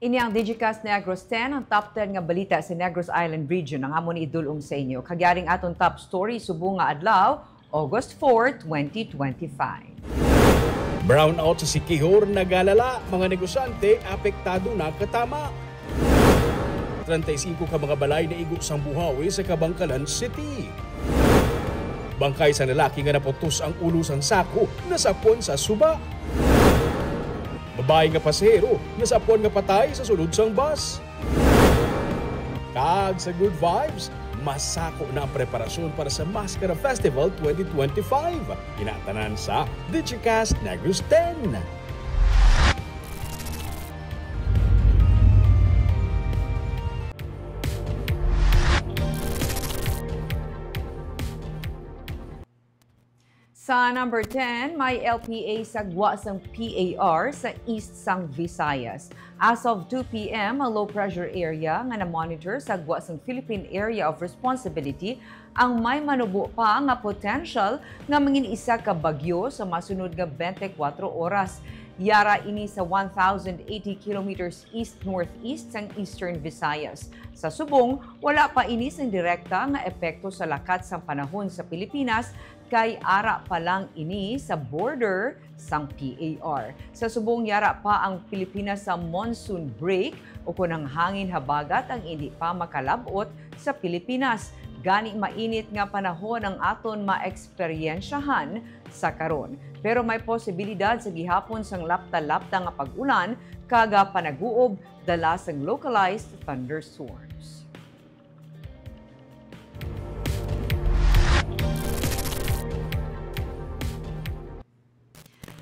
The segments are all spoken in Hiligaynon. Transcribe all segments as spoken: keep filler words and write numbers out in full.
Ini ang Digicast Negros ten, ang top ten nga balita sa Negros Island Region ang amon idul-ong sa inyo. Kag yari ang aton top story subong nga adlaw, August four, twenty twenty-five. Brownout sa Siquijor nagalala, mga negosyante apektado na katama. Treinta y cinco ka mga balay naigo sang buhawi sa Kabankalan City. Bangkay sang lalaki nga naputos ang ulo sang sako nasapwan sa suba. Babayi nga pasahero nasapwan nga patay sa sulod sang bus. Kag sa good vibes, masako na ang preparasyon para sa Maskara Festival twenty twenty-five. Ina tanan sa Digicast Negros ten. Sa number ten, may L P A sa gwa sang P A R sa East sang Visayas. As of two P M, ang low pressure area nga na-monitor sa gwa sang Philippine Area of Responsibility ang may manubo pa nga potential nga mangin isa ka bagyo sa masunod nga twenty-four oras. Yara ini sa one thousand eighty kilometers east-northeast sang Eastern Visayas. Sa subong, wala pa ini sang direkta nga epekto sa lakat sang panahon sa Pilipinas, kay ara pa lang ini sa border sang P A R. Sa subong, yara pa ang Pilipinas sa monsoon break, ukon ang hangin habagat ang indi pa makalab-ot sa Pilipinas. Gani, mainit nga panahon ang aton maeksperyensyahan sa karon. Pero may posibilidad sa gihapon sang lapta-lapta nga pag-ulan kag, ah, panaguob dala sang localized thunderstorms.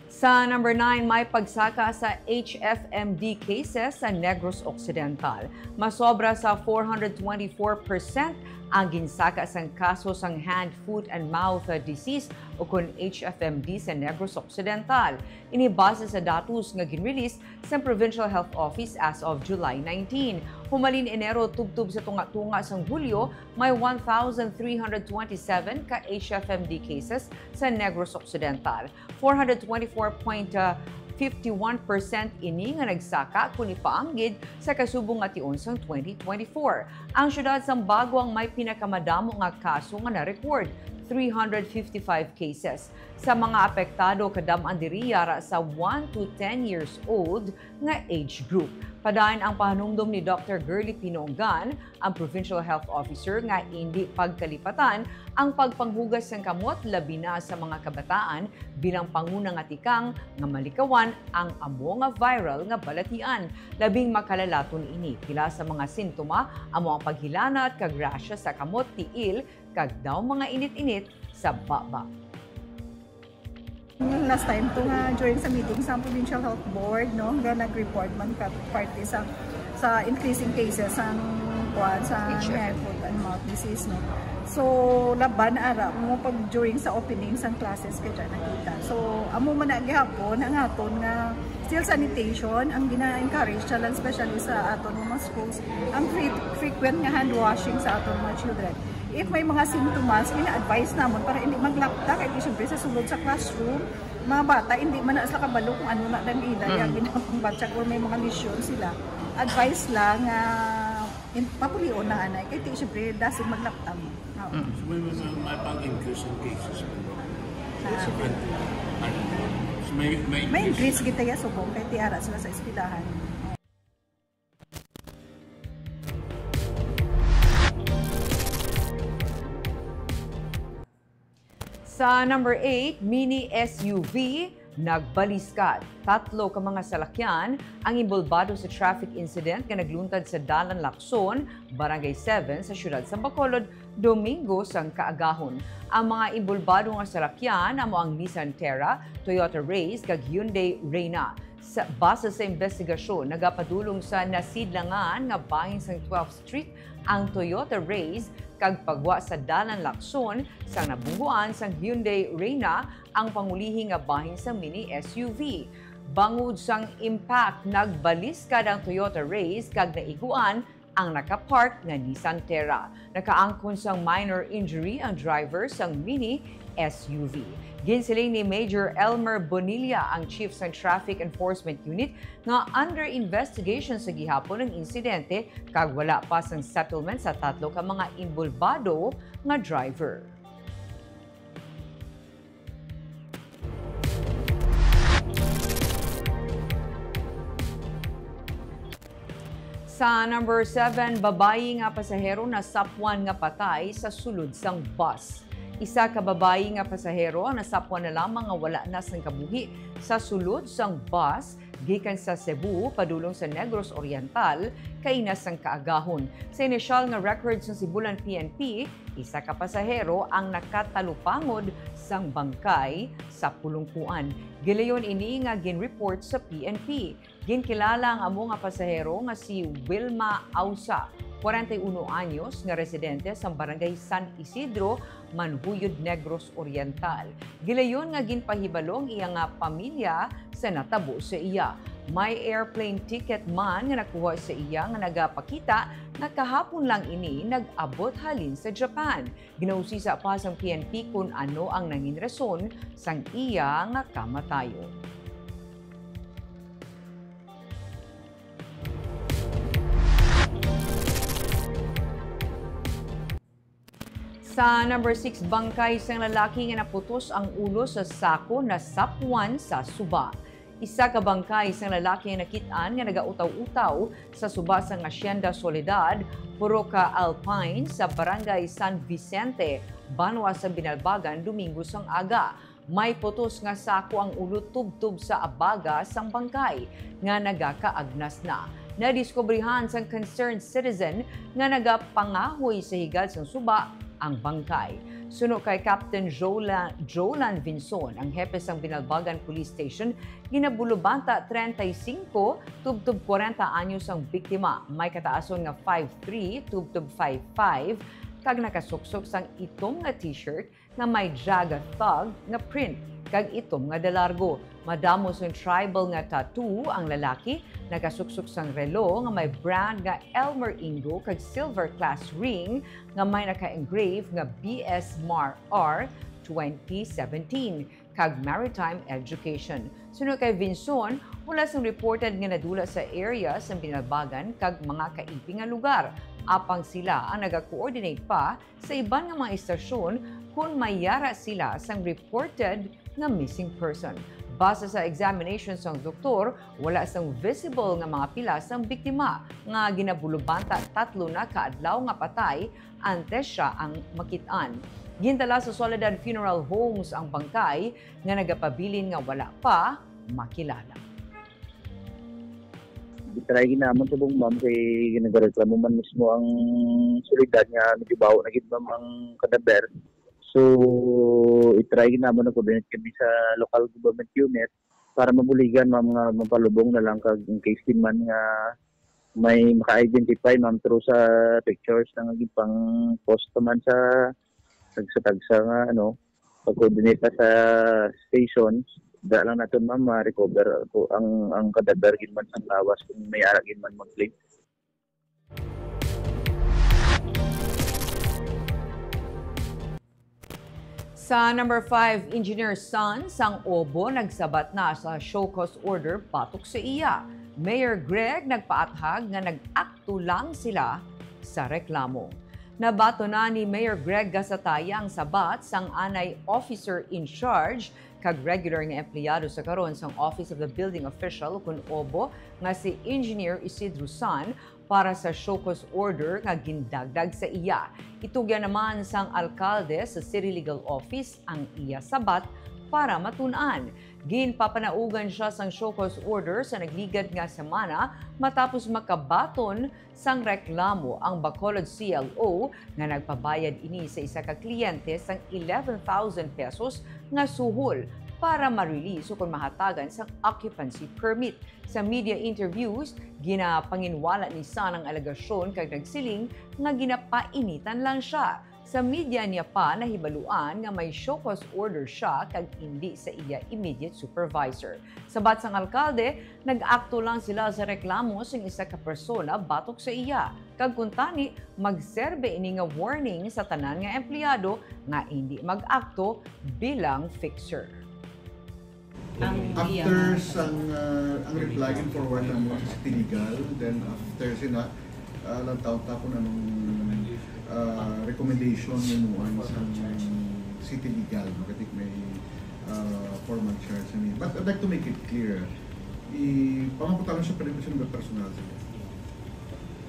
Sa number nine, may pagsaka sa H F M D cases sa Negros Occidental. Masobra sa four hundred twenty-four percent ang ginsaka sang kaso sang hand, foot, and mouth disease, ukon H F M D, sa Negros Occidental. Ini base sa datos nga ginrelease sang Provincial Health Office as of July nineteen. Humalin Enero tubtob sa tunga-tunga sang Hulyo, may one thousand three hundred twenty-seven ka H F M D cases sa Negros Occidental. Four hundred twenty-four point fifty-one percent ini nga nagsaka kon ipaanggid sa kasubong nga tion sang twenty twenty-four. Ang siyudad sang Bago ang may pinakamadamo nga kaso nga na-record, three hundred fifty-five cases. Sa mga apektado, kadam-an diri yara sa one to ten years old nga age group. Padayon ang pahanumdom ni Doctor Girly Pinonggan, ang Provincial Health Officer, nga indi pagkalipatan ang pagpanghugas sang kamot, labi na sa mga kabataan, bilang panguna nga tikang nga malikawan ang amo nga viral nga balatian. Labing makalalaton ini, pila sa mga sintoma amo ang paghilanat kag rashes sa kamot, tiil, kag daw mga init-init sa baba. Last time to nga during sa meeting sa Provincial Health Board, no, nga nag-report man ka parte sa, sa increasing cases ang kuan sa H F M. Hand, foot and mouth disease, no. So, laban ara mo pag during sa opening sang classes kay dyan nakita. So, amo man na gihapon ang aton nga still sanitation ang gina-encourage siya lang, especially sa aton mga schools, ang fre-, frequent nga hand washing sa aton mga children. If may mga sintomas, ina-advise namon para hindi maglapta, kay di siyempre sa sulod sa classroom, mga bata, hindi man na sila kabalo kung ano na lang ila, mm, yung ginapangbatsyag or may mga lesyon sila. Advice lang nga in-, papulion na anay, kay di siyempre dasig maglapta mo. Oo. Mm. So, may, may, may pang-increase in cases. Ah. Ano, ano, so may, may May increase. Increase kita ya subong, kay tiara sila sa eskwelahan. Sa number eight, mini S U V nagbaliskad. Tatlo ka mga salakyan ang inbolbado sa traffic incident nga nagluntad sa Dalan Lacson, Barangay seven, sa siyudad sa Bacolod, Domingo sang kaagahon. Ang mga inbolbado nga salakyan amo ang Nissan Terra, Toyota Raze, kag Hyundai Reina. Sa, base sa imbestigasyon, nagapadulong sa nasidlangan nga bahin sang twelfth Street ang Toyota Raze kag pagwa sa Dalan Lacson sang nabungguan sang Hyundai Reina ang pangulihi nga bahin sang mini S U V. Bangod sang impact, nagbaliskad ang Toyota Raze kag naiguan ang nakapark nga Nissan Terra. Nakaangkon sang minor injury ang driver sang mini S U V. Ginsiling ni Major Elmer Bonilla, ang Chief sang Traffic Enforcement Unit, nga under investigation sa gihapon ang insidente kag wala pa sang settlement sa tatlo ka mga inbolbado nga driver. Sa number seven, babayi nga pasahero nasapwan nga patay sa sulod sang bus. Isa ka babayi nga pasahero ang nasapwan na lamang nga wala na sang kabuhi sa sulod sang bus gikan sa Cebu padulong sa Negros Oriental kaina sang kaagahon. Sa inisyal nga records sang Cebulan P N P, isa ka pasahero ang nakatalupangod sang bangkay sa pulungkuan. Gilayon ini nga gin-report sa P N P. Ginkilala ang amo nga pasahero nga si Wilma Ausa, kwarenta y uno anyos, nga residente sa Barangay San Isidro, Manjuyod, Negros Oriental. Gilayon nga ginpahibalo ang iya nga pamilya sa natabo sa iya. May airplane ticket man nga nakuha sa iya nga nagapakita nga kahapon lang ini nag-abot halin sa Japan. Ginausisa pa sang P N P kon ano ang nangin rason sang iya nga kamatayon. Sa number six, bangkay sang lalaki nga naputos ang ulo sa sako nasapwan sa suba. Isa ka bangkay sang lalaki ang nakit-an nga nagautaw-utaw sa suba sang Hacienda Soledad, Purok Alpine, sa Barangay San Vicente, banwa sa Binalbagan, Domingo sang aga. May putos nga sako ang ulo tubtob sa abaga sang bangkay nga nagakaagnas na. Nadiskubrihan sang concerned citizen nga nagapangahoy sa higad sang suba ang bangkay. Suno kay Captain Jola-, Jolan Vinson, ang hepe sang Binalbagan Police Station, ginabulubanta treinta y cinco tubtob kwarenta anyos ang biktima. May kataason nga five three tubtob five five kag nakasuksok sang itom nga t-shirt nga may Jaga Thug nga print kag itom nga de largo. Madamo sang tribal nga tattoo ang lalaki, nagasuksok sang relo nga may brand nga Elmer Ingo kag silver class ring nga may naka-engrave nga B S Mar R twenty seventeen kag Maritime Education. Suno kay Vinson, wala sang reported nga nadula sa area sang Binalbagan kag mga kaiping nga lugar, apang sila ang naga-coordinate pa sa iban nga mga istasyon kon may yara sila sang reported nga missing person. Base sa examination sang doktor, wala sang visible nga mga pilas sang biktima nga ginabulubanta tatlo na ka adlaw nga patay antes sia ang makit-an. Gindala sa Soledad Funeral Homes ang bangkay nga nagapabilin nga wala pa makilala. Gitry ginamon subong, ma'am, kay nagareklamo man mismo ang Soledad nga medyo baho na gid, ma'am, ang kadaber. So, itry ginamon, nag-coordinate kami sa local government unit para mabuligan, ma'am, nga mapalubong na lang kag in case din man nga may maka-identify, ma'am, through sa pictures na nga gipang-post pa man sa tagsa-tagsa nga, ano, pag-coordinate sa station, da lang naton, ma'am, ma-recover ko ang, ang kadaber gid man sang lawas kung may ara gid man mag-claim. Sa number five, engineer son sang Obo nagsabat na sa show cause order batok sa iya. Mayor Greg nagpaathag nga nag-akto lang sila sa reklamo. Nabaton na ni Mayor Greg Gasataya ang sabat sang anay officer in charge kag regular nga empleyado sa karon sang Office of the Building Official, kun Obo, nga si Engineer Isidro San para sa show cause order nga gindagdag sa iya. Itugyan naman sang alkalde sa City Legal Office ang iya sabat para matun-an. Ginpapanaugan sia sang show cause order sa nagligad nga semana matapos makabaton sang reklamo ang Bacolod C L O nga nagpabayad ini sa isa ka kliyente sang eleven thousand pesos nga suhol para ma-release ukon mahatagan sang occupancy permit. Sa media interviews, ginapanginwala ni San ang alegasyon kag nagsiling nga ginapainitan lang sia. Sa media niya pa nahibaluan nga may show cause order siya kag indi sa iya immediate supervisor. Sabat sang alkalde, nag-akto lang sila sa reklamo sang isa ka persona batok sa iya, kag kuntani magserbe ini nga warning sa tanan nga empleyado nga indi mag-akto bilang fixer. Ang After iya sang, ah, ang reply, forward na mo sa City Legal, then after sina, ah, lang taon ta kung anong, ah, recommendation ni mo ang isang City Legal, no? Kasi may, ah, formal charge na niya. But I'd like to make it clear, i-, pamangkot lang siya, pwede ko siya personal sa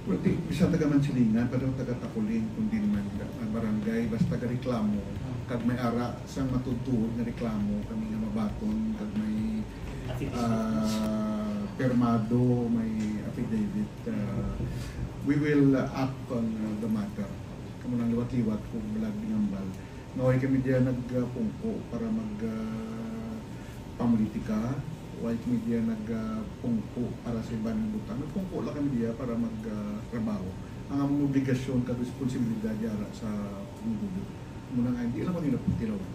Well, di, bisan taga Mansilingan, pero taga Taculing, kundi naman nga barangay, basta ga reklamo, kag may ara sang matuod-tuod nga reklamo, kami nga mabaton, kag may, ah, permado, may affidavit, ah, we will, ah, act on, ah, the matter. Kamo nang liwat-liwat kung balag di ngambal. Nga way kami diya nagpungko para mag, ah, pamulitika, way kami diya nagpungko para sa iban nga butang. Nagpungko lang kami diya para mag, ah, trabaho. Ang among obligasyon kag responsibilidad diya sa pagbubulo. Muna nga, hindi lang kami napagtilawan.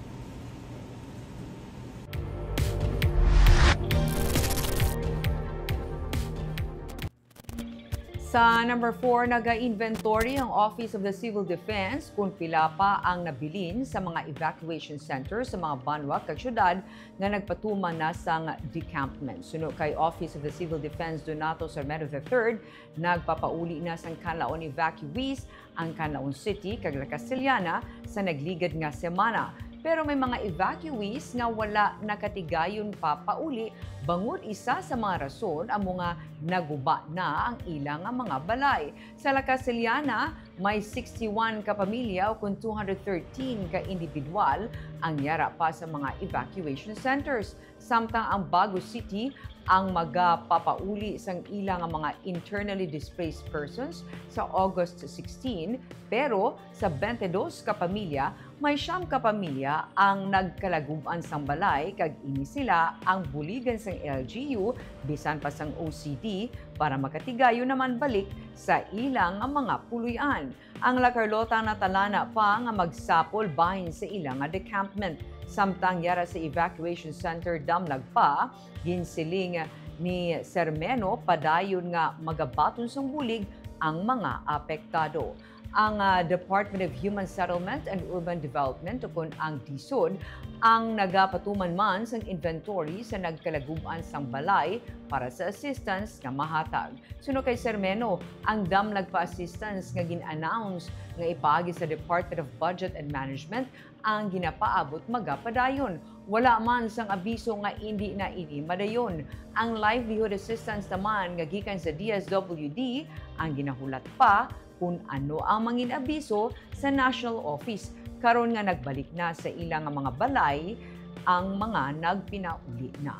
Sa number four, naga-inventory ang Office of the Civil Defense kung pila pa ang nabilin sa mga evacuation center sa mga banwa kag syudad nga nagpatuman na sang decampment. Suno kay Office of the Civil Defense Donato Sarmento the third, nagpapauli na sang Canlaon evacuees ang Canlaon City kag La Castellana sa nagligad nga semana. Pero may mga evacuees nga wala nakatigayon pa pauli, bangod isa sa mga rason amo nga naguba na ang ila nga mga balay. Sa La Castellana, may sixty-one ka pamilya o kon two hundred thirteen ka individual ang yara pa sa mga evacuation centers. Samtang ang Bago City ang magapapauli sang ila nga mga internally displaced persons sa August sixteen, pero sa twenty-dos ka pamilya, may siyam ka pamilya ang nagkalagub-an sang balay, kag ini sila ang buligan sang L G U, bisan pa sang O C D, para makatigayon naman balik sa ila nga mga puloy-an. Ang La Carlota natalana pa nga magsapol bahin sa ila nga decampment. Samtang yara sa evacuation center Damlag pa, ginsiling ni Sermeno padayon nga magabaton sang bulig ang mga apektado. Ang, ah, Department of Human Settlement and Urban Development, ukon ang DHSUD, ang nagapatuman man sang inventory sa nagkalagub-an sang balay para sa assistance nga mahatag. Suno kay Sermeno, ang Damlag pa assistance nga gin-announce nga ipaagi sa Department of Budget and Management ang ginapaabot magapadayon. Wala man sang abiso nga indi na ini madayon. Ang livelihood assistance naman nga gikan sa D S W D ang ginahulat pa kun ano ang mangin-abiso sa national office karon nga nagbalik na sa ila nga mga balay ang mga nagpinauli na.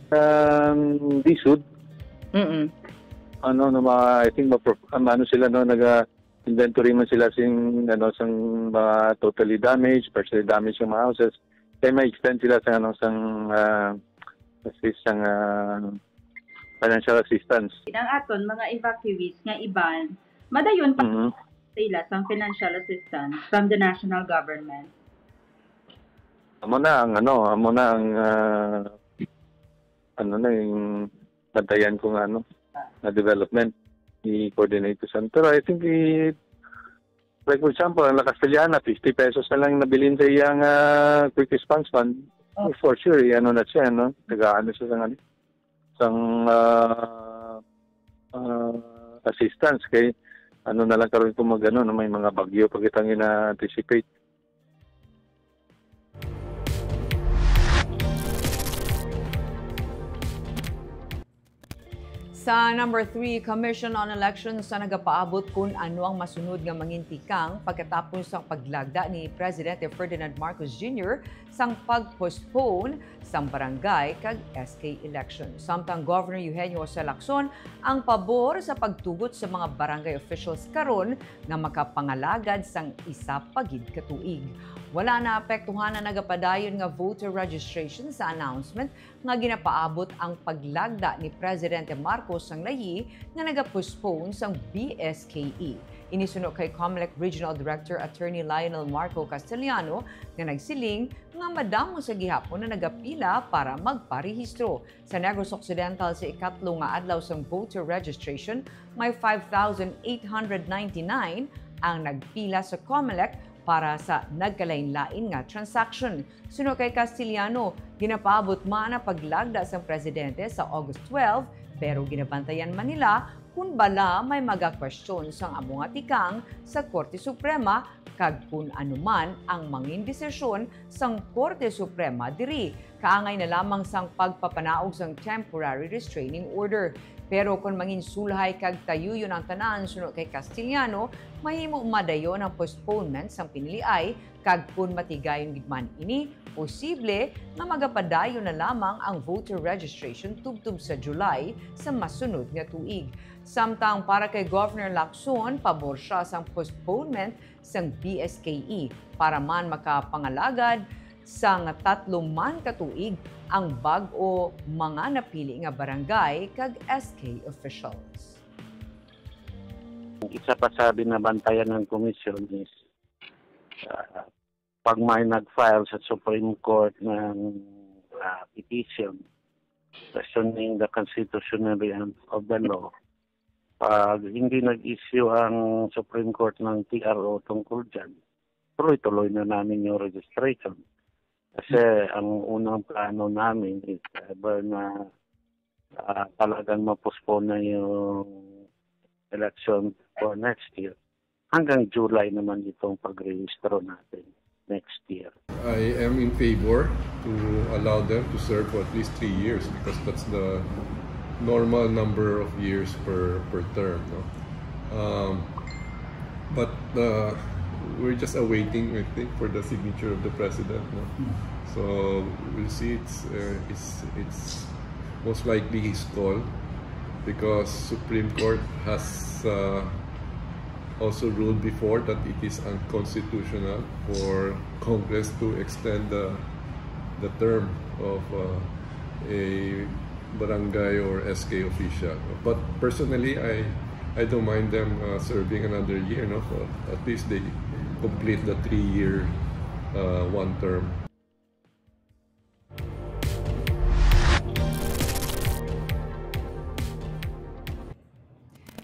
Um, DHSUD. Mm-mm. Ano, no, mga, I think, mapro- um, ano sila, no, nag-inventory man sila sing, ano, sang mga totally damaged, partially damaged yung mga houses. Kaya may extend sila sa, ano, sang, ah, assist sang, ah, financial assistance. Ang aton mga evacuees nga iban, madayon pa Mhm. sa ila sang financial assistance from the national government. Amo na ang ano, amo na ang ah, ano na yung bantayan ko nga ano, na development. I-coordinate ko sa pero I think i like for example, ang La Castellana, fifty pesos na lang nabilin sa iyang ah, quick response fund. Oh. For sure, i-ano na siya, no? Tagaan na siya sa ano, sang ah, ah, assistance kay ano na lang karon kung magano na may mga bagyo pa kitang ina-anticipate. Sa number three, Commission on Elections sa nagapaabot kun ano ang masunod nga mangintikang pagkatapos sa paglagda ni Presidente Ferdinand Marcos Junior sang pag-postpone sang barangay kag S K election. Samtang Governor Eugenio Jose Lacson ang pabor sa pagtugot sa mga barangay officials karon nga makapangalagad sang isa pa gid ka tuig. Wala naapektuhan ang nagapadayon nga voter registration sa announcement nga ginapaabot ang paglagda ni Presidente Marcos sang layi nga nagapostpone sang B S K E. Ini suno kay Comelec Regional Director Attorney Lionel Marco Castellano, nga nagsiling nga madamo sa gihapon na nagapila para magparehistro. Sa Negros Occidental, sa ikatlo nga adlaw sang voter registration, may five thousand eight hundred ninety-nine ang nagpila sa Comelec para sa nagkalain-lain nga transaction. Suno kay Castellano, ginapaabot man ang paglagda sang presidente sa August twelve, pero ginabantayan man nila kon bala may magakwestiyon sang amo nga tikang sa Korte Suprema kag kon ano man ang mangin desisyon sang Korte Suprema diri, kaangay na lamang sang pagpapanaog sang temporary restraining order. Pero kon mangin sulhay kag tayuyon ang tanan suno kay Castellano, mahimo madayon ang postponement sang piniliay, kag kon matigayon gid man ini, posible nga magapadayon na lamang ang voter registration tubtob sa July sa masunod nga tuig. Samtang para kay Governor Lacson, pabor sia sang postponement sang B S K E para man makapangalagad sang tatlo man ka tuig ang bag-o mga napili nga barangay kag S K officials. Isa pa sa binabantayan ng komisyon is, ah, pag may nag-file sa Supreme Court ng, ah, petition questioning the constitutionality of the law, pag hindi nag-issue ang Supreme Court ng T R O tungkol dyan, tuloy-tuloy na namin yung registration. Kasi ang unang plano namin is ever na, ah, talagang ma-postpone na yung election for next year, hanggang July naman itong pagrehistro natin next year. I am in favor to allow them to serve for at least three years because that's the normal number of years per per term, no? Um, but uh, we're just awaiting, I think, for the signature of the president, no? So we'll see. It's uh, it's it's most likely his call because Supreme Court has uh, also ruled before that it is unconstitutional for Congress to extend the the term of uh, a barangay or S K official. But personally, I I don't mind them uh, serving another year, no? So at least they complete the three-year uh, one term.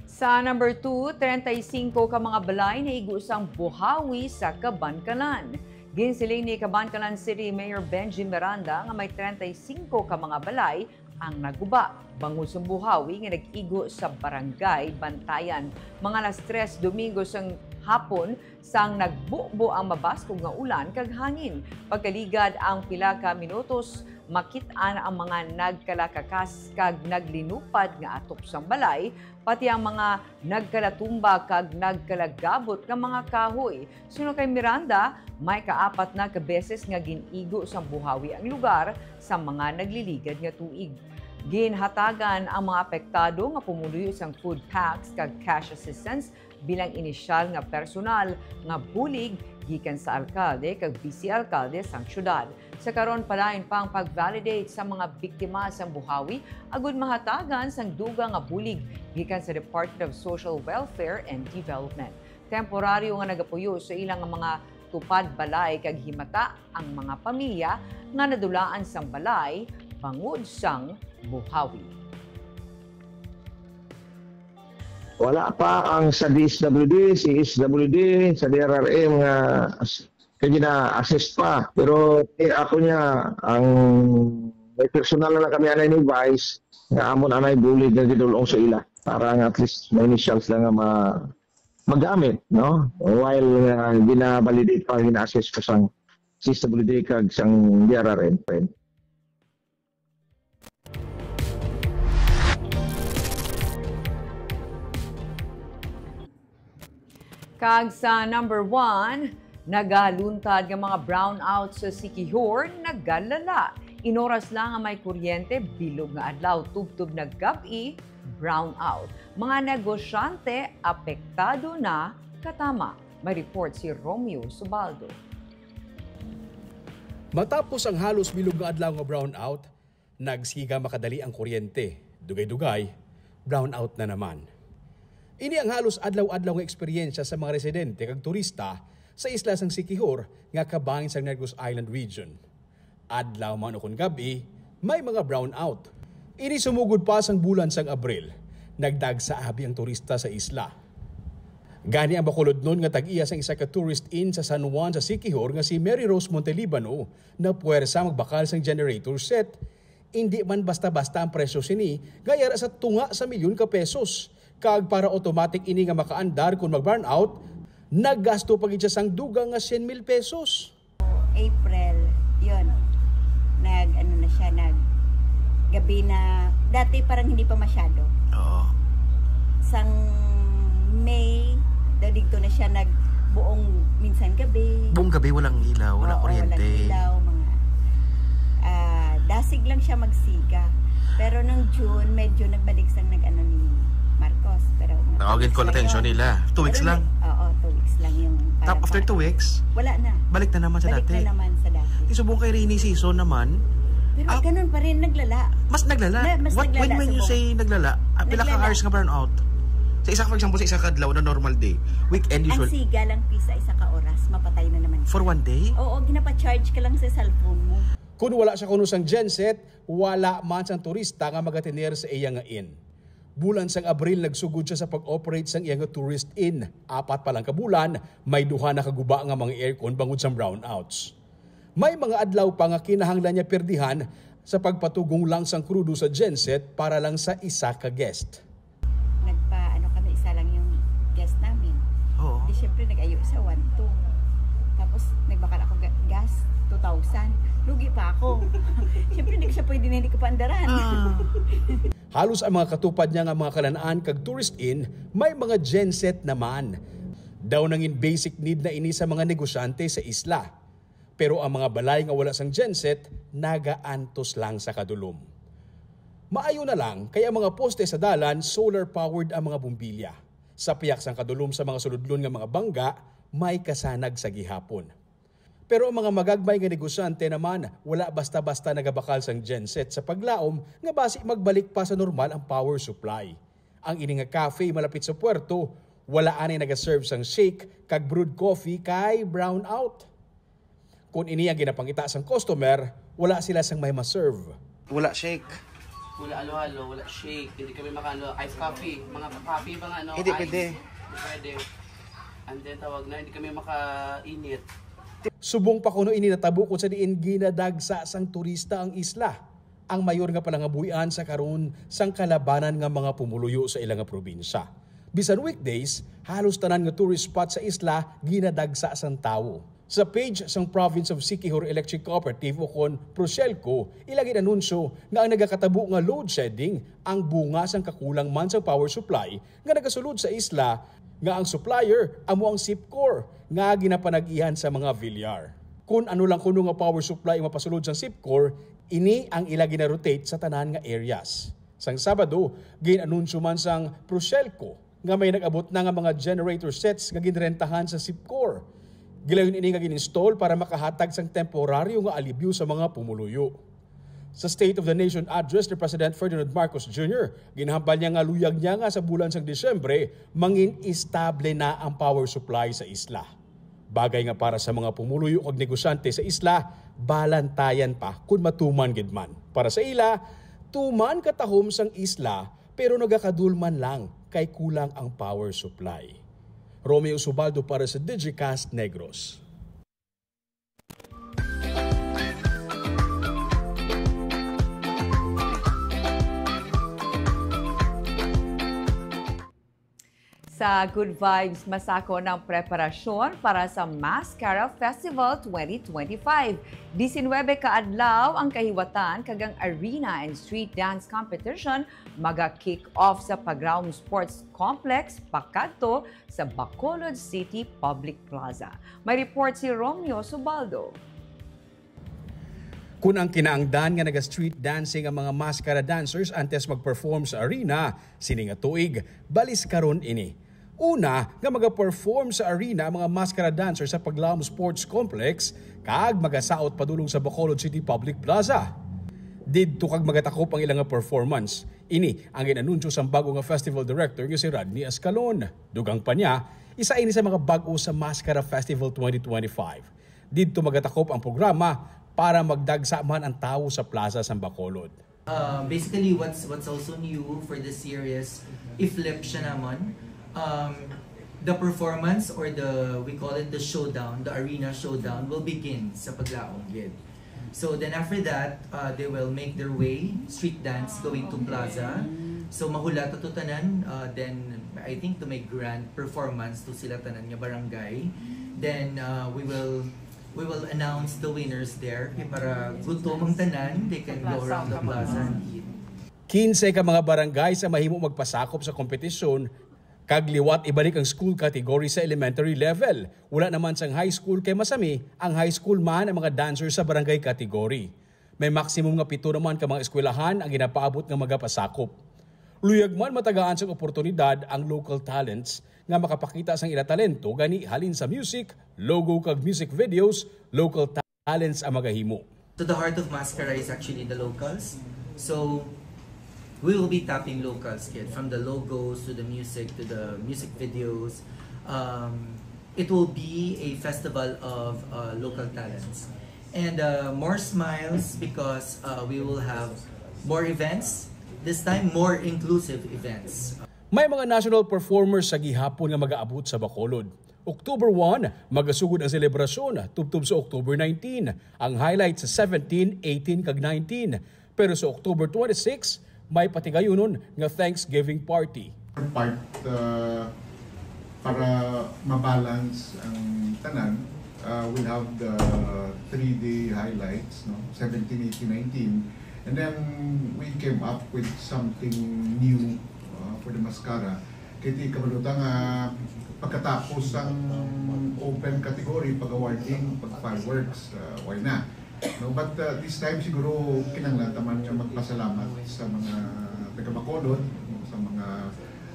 Sa number two, treinta y cinco ka mga balay naigo sang buhawi sa Kabankalan. Ginsiling ni Kabankalan City Mayor Benji Miranda nga may treinta y cinco ka mga balay ang naguba bangod sang buhawi nga nag-igo sa Barangay Bantayan. Mga alas tres Domingo sang hapon, sang nagbubo ang mabaskog nga ulan kag hangin. Pagkaligad ang pila ka minutos, makit-an ang mga nagkalakakas kag naglinupad nga atop sang balay, pati ang mga nagkalatumba kag nagkalagabot nga mga kahoy. Suno kay Miranda, may kaapat na ka beses nga gin-igo sang buhawi ang lugar sa mga nagliligad nga tuig. Ginhatagan ang mga apektado nga pumuluyo sang food packs kag cash assistance bilang inisyal nga personal nga bulig gikan sa alkalde kag vice-alkalde sang siyudad. Sa karon, padayon pa ang pag-validate sa mga biktima sang buhawi agud mahatagan sang dugang nga bulig gikan sa Department of Social Welfare and Development. Temporaryo nga nagapuyo sa ila nga mga tupad balay kag himata ang mga pamilya nga nadulaan sang balay bangod sang buhawi. Wala pa ang sa D S W D, C S W D, sa D R R M nga as- kay gina-assist pa. Pero eh, ako niya, ang may personal na lang kami anay ni Vice, nga amon anay bulig nga gidulong sa ila. Para nga at least may initials lang nga ma magamit, no? While uh, gina-validate pa, gina-assist ko sang C S W D kag sang D R R M. Kag sa number one, nagaluntad nga mga brownout sa Siquijor nagalala. Inoras lang nga may kuryente, bilog nga adlaw tubtob na gab-i, brownout. Mga negosyante apektado na katama. May report si Romeo Subaldo. Matapos ang halos bilog nga adlaw nga brownout, nagsiga makadali ang kuryente. Dugay-dugay, brownout na naman. Ini ang halos adlaw-adlaw nga eksperyensya sa mga residente kag turista sa isla sang Siquijor nga kabahin sang Negros Island Region. Adlaw man o kon gab-i, may mga brownout. Ini sumugod pa sang bulan sang Abril, nagdagsa abi ang turista sa isla. Gani ang bakulodnon nga tag-iya sang isa ka tourist inn sa San Juan sa Siquijor nga si Mary Rose Montelibano napuwersa magbakal sang generator set. Indi man basta-basta ang presyo sini nga yara sa tunga sa milyon ka pesos. Kag para automatic ini nga makaandar kon mag-brownout, naggasto pa gid siya sang dugang nga syen mil pesos. April, yun. Nag, ano na siya, nag, gabi na, dati parang hindi pa masyado. Oo. Sang May, daw digto na siya nag, buong, minsan gabi. Buong gabi walang ilaw, walang Oo, kuryente. Walang ilaw, mga, ah, dasig lang siya magsiga. Pero nung June, medyo nagbalik sang nag-ano ni Marcos. Pero mga Tawagin two ko weeks attention lang yun. nila. Two weeks Pero lang. nag- Oo, two weeks lang yung Tap parang after two weeks, Wala na. Balik na naman sa Balik dati. na naman sa dati. Isubong kay rainy season naman. Pero Ah. Ganun pa rin, naglala. Mas naglala. Na- mas What, naglala when when you subong. Say naglala, ah, pila ka Naglala. Hours nga brownout? Sa isa, for example, sa isa ka adlaw na normal day. Weekend Ang usual. Siga lang pisa isa ka oras, mapatay na naman. For one day? Oo, ginapa-charge ka lang sa cellphone mo. Kung wala siya kuno sang genset, wala man sang turista nga magatener sa iya nga inn. Bulan sang Abril nagsugod siya sa pag-operate sang iya nga tourist inn. Apat pa lang ka bulan, may duha na ka guba nga mga aircon bangod sang brownouts. May mga adlaw pa nga kinahanglan niya perdihan sa pagpatugong lang sang krudo sa genset para lang sa isa ka guest. Nagpa, ano kami, isa lang yung guest namin. Oo. Di syempre nag-ayo sa one two. Tapos nagbakal ako ga- gas, two thousand. Lugi pa ako. Syempre hindi ko siya pwede na hindi ko paandaran. Ah. Halos ang mga katupad niya nga mga kalanaan kag tourist inn may mga genset naman. Daw nangin basic need na ini sa mga negosyante sa isla. Pero ang mga balay nga wala sang genset nagaantos lang sa kadulom. Maayo na lang kay ang mga poste sa dalan solar powered ang mga bombilya. Sa piyak sang kadulom sa mga sulodlon nga mga bangga, may kasanag sa gihapon. Pero ang mga magagmay nga negosyante naman wala basta-basta nagabakal sang genset sa paglaom nga basi magbalik pa sa normal ang power supply. Ang ini nga cafe malapit sa puerto, wala anay nagaserve sang shake kag brewed coffee kay brownout. Kung ini ang ginapangita sang customer, wala sila sang may maserve. Wala shake. Wala halo-halo, wala shake, hindi kami makaano, ice coffee, mga coffee ba nga, no? Hindi Ice. pwede. Hindi pwede. And then tawag na, hindi kami makainit. Subong pa kuno ini natabo kung sa diin ginadagsa sang turista ang isla. Ang mayor nga palangabuy-an sa karon sang kalabanan nga mga pumuluyo sa ila nga probinsya. Bisan weekdays, halos tanan nga tourist spot sa isla ginadagsa sang tawo. Sa page sang Province of Siquijor Electric Cooperative o kon Procelco, ila ginanunsyo nga ang nagakatabo nga load shedding ang bunga sang kakulang man sang power supply nga nagasulod sa isla nga ang supplier amo ang SIPCOR nga ginapanag-ihan sa mga Villar. Kun ano lang kuno nga power supply ang mapasulod sang SIPCOR, ini ang ila ginarotate sa tanan nga areas. Sang Sabado, gin-anunsyo man sang Procelco nga may nag-abot na nga mga generator sets nga ginrentahan sa SIPCOR. Gilayon ini nga gin-install para makahatag sang temporaryo nga alibyo sa mga pumuluyo. Sa State of the Nation Address ni President Ferdinand Marcos Junior, ginhambal niya nga luyag niya nga sa bulan sang Disyembre, mangin estable na ang power supply sa isla. Bagay nga para sa mga pumuluyo kag negosyante sa isla, balantayan pa kun matuman gid man. Para sa ila, tuman katahom sang isla pero nagakadulman lang kay kulang ang power supply. Romeo Subaldo para sa Digicast Negros. Sa Good Vibes, masako ng preparasyon para sa Mascara Festival twenty twenty-five. Disinwebe ka adlaw ang kahiwatan kag ang arena and street dance competition maga-kick off sa Paglawom Sports Complex pakadto sa Bacolod City Public Plaza. May report si Romeo Subaldo. Kun ang kinaangdan nga naga-street dancing ang mga maskara dancers antes mag-perform sa arena sini nga tuig, balis karon ini. Una, nga maga-perform sa arena ang mga maskara dancers sa Paglawom Sports Complex kag magasaot padulong sa Bacolod City Public Plaza. Didto kag magatakop ang ilang nga performance. Ini ang gin-anunsyo sang bago nga festival director nga si Rodney Escalon. Dugang pa niya, isa ini sa mga bag-o sa Mascara Festival twenty twenty-five. Didto magatakop ang programa para magdagsa man ang tawo sa plaza sang Bacolod. Uh, basically, what's what's also new for this year is i-flip siya namon. Um, the performance, or the, we call it the showdown, the arena showdown, will begin sa paglaom gid. So then after that, uh, they will make their way, street dance going to plaza. So mahulat to tanan, uh, then I think to may grand performance to sila tanan nga barangay. Then uh, we will we will announce the winners there. Kay para gutom ang tanan, they can go around the plaza and eat. Kinse ka mga barangay sa mahimo magpasakop sa kompetisyon, kag liwat ibalik ang school category sa elementary level. Wala naman sang high school kay masami ang high school man ang mga dancer sa barangay category. May maximum nga pito naman ka mga eskwelahan ang ginapaabot nga magapasakop. Luyag man matagaan sang oportunidad ang local talents nga makapakita sang ila talento gani halin sa music, logo kag music videos, local talents ang magahimo. So the heart of Mascara is actually the locals. So we will be tapping locals, kid, from the logos to the music to the music videos. Um, it will be a festival of uh, local talents and uh, more smiles because uh, we will have more events. This time, more inclusive events. May mga national performers sa gihapon nga magaabot sa Bacolod. October one, magasugod ang selebrasyon tubtob sa October nineteen. Ang highlight sa seventeen, eighteen, kag nineteen. Pero sa October twenty-six, may patigayunon nga Thanksgiving party. Part uh, para mabalance ang tanan, uh, we'll have the three-day highlights, no? seventeen, eighteen, nineteen. And then we came up with something new uh, for the Mascara. Kay di kabalo ta nga pagkatapos sang open category, pag-awarding, pag-fireworks, uh, why na? No, but uh, this time siguro kinahanglan ta man nga magpasalamat sa mga taga Bacolod, no, sa mga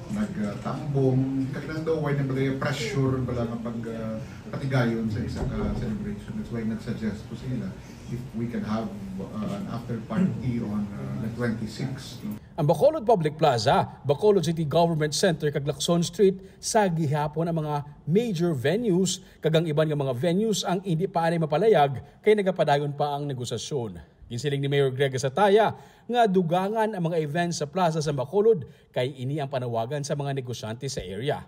nagtambong. Kag nang daw why na balay pressure bala nga pag uh, patigayon sa isa ka celebration. That's why nag-suggest ko sa ila if we can have uh, an after party on uh, the twenty-six. No? Ang Bacolod Public Plaza, Bacolod City Government Center kag Lacson Street sa gihapon ang mga major venues, kag ang iban nga mga venues ang indi pa anay mapalayag kay nagapadayon pa ang negosasyon. Ginsiling ni Mayor Greg Sataya nga dugangan ang mga events sa plaza sa Bacolod kay ini ang panawagan sa mga negosyante sa area.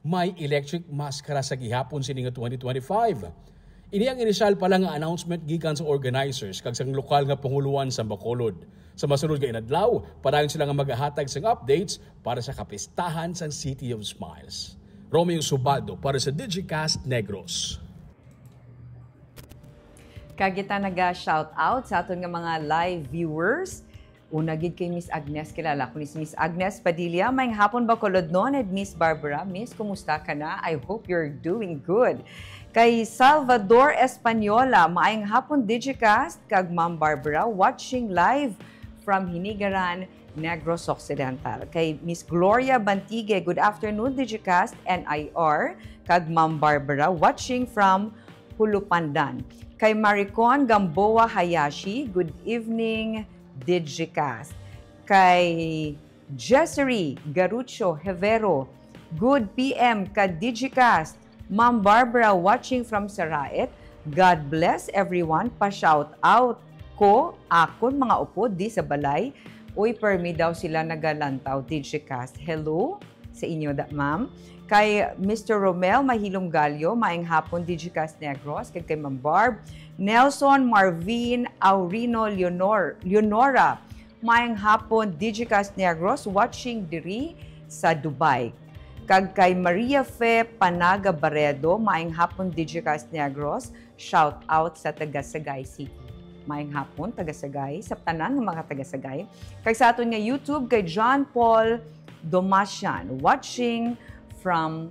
May Electric Mascara sa gihapon sini nga twenty twenty-five. Ini ang inisyal pa lang nga announcement gikan sa organizers kag sang lokal nga panguloan sa Bacolod. Sa masunod nga inadlaw, padayon sila nga magahatag sang updates para sa kapistahan sang City of Smiles. Romeo Subaldo para sa Digicast Negros. Kag kita naga-shout out sa aton nga mga live viewers. Una gid kay Miss Agnes, kilala ko ni si Miss Agnes Padilla. Maayong hapon, Bacolodnon, and Miss Barbara. Miss, kumusta ka na? I hope you're doing good. Kay Salvador Española, maayong hapon, Digicast, kag Ma'am Barbara, watching live from Hinigaran, Negros Occidental. Kay Miss Gloria Bantigue, good afternoon, Digicast and I R, kag Ma'am Barbara, watching from Hulupandan. Kay Maricon Gamboa Hayashi, good evening, Digicast. Kay Jessery Garucho Hevero, good P M ka Digicast. Ma'am Barbara watching from Saraet. God bless everyone. Pa-shout out ko akon mga upod di sa balay. Uy, permi daw sila nagalantaw Digicast. Hello sa inyo, da, ma'am. Kay Mister Romel Mahilom Gallo, maayong hapon, Digicast Negros, kag kay Ma'am Barb. Nelson Marvin Aurino Leonor, Leonora, maayong hapon, Digicast Negros, watching diri sa Dubai. Kag kay Maria Fe Panaga Baredo, maayong hapon, Digicast Negros, shout out sa taga Sagay City. Maayong hapon, taga Sagay, sa tanan nga mga taga Sagay. Kag sa aton nga YouTube kay John Paul Domasian, watching from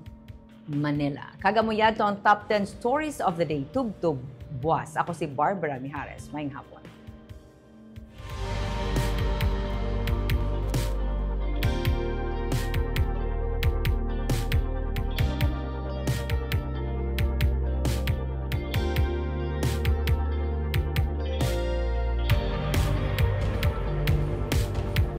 Manila. Kag amo yadto ang top ten stories of the day, tubtob buas. Ako si Barbara Mijares. Maayong hapon.